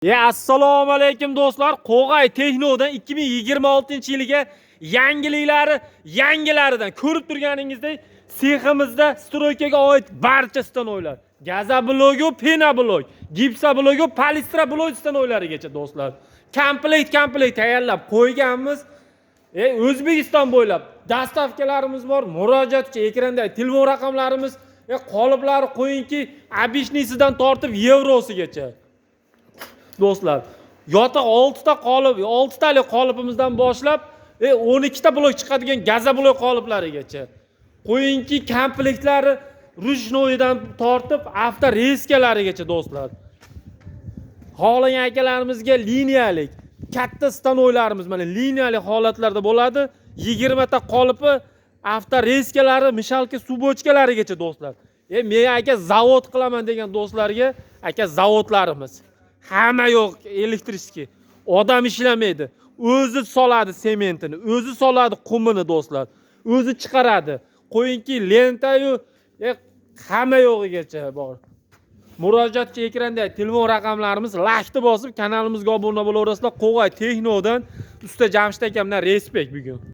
Ya assalomu alaykum do'stlar. Qo'g'ay Texnodan 2026-yilga yangiliklari, yangilaridan ko'rib turganingizdek, seximizda стройка ga oid barcha stanoklar. Газоблок u, пеноблок, гипсоблок u, полистроблок stanoylarigacha do'stlar. Komplekt komplekt tayyorlab qo'yganmiz. O'zbekiston bo'ylab доставка larimiz bor. Murojaatchi ekranda telefon raqamlarimiz, qoliplari qo'yingki, обычный sidan tortib yevrosigacha. Do'stlar, yotoq 6 ta qolip, 6 talik qolipimizdan boshlab 12 ta blok chiqadigan газоблок qoliplarigacha. Qo'yingki, komplektlari ручной dan tortib авторезка larigacha do'stlar. Xohlagan akalarimizga liniyalik katta stanoylarimiz mana liniyali holatlarda bo'ladi. 20 ta qolipi, авторезка lari, мешалка, цепочка larigacha do'stlar. Men aka zavod qilaman degan do'stlarga aka zavodlarimiz. Hamma yo'q электрический. Odam ishlamaydi. O'zi soladi sementini, o'zi soladi qumini do'stlar. O'zi chiqaradi. Qo'yingki, lentayu hamma yo'g'igacha bor. Murojaatchi ekranda telefon raqamlarimiz, laykni bosib kanalimizga obuna bo'laverasizlar. Qo'g'ay Texnodan usta Jamshid akamdan респект bugun.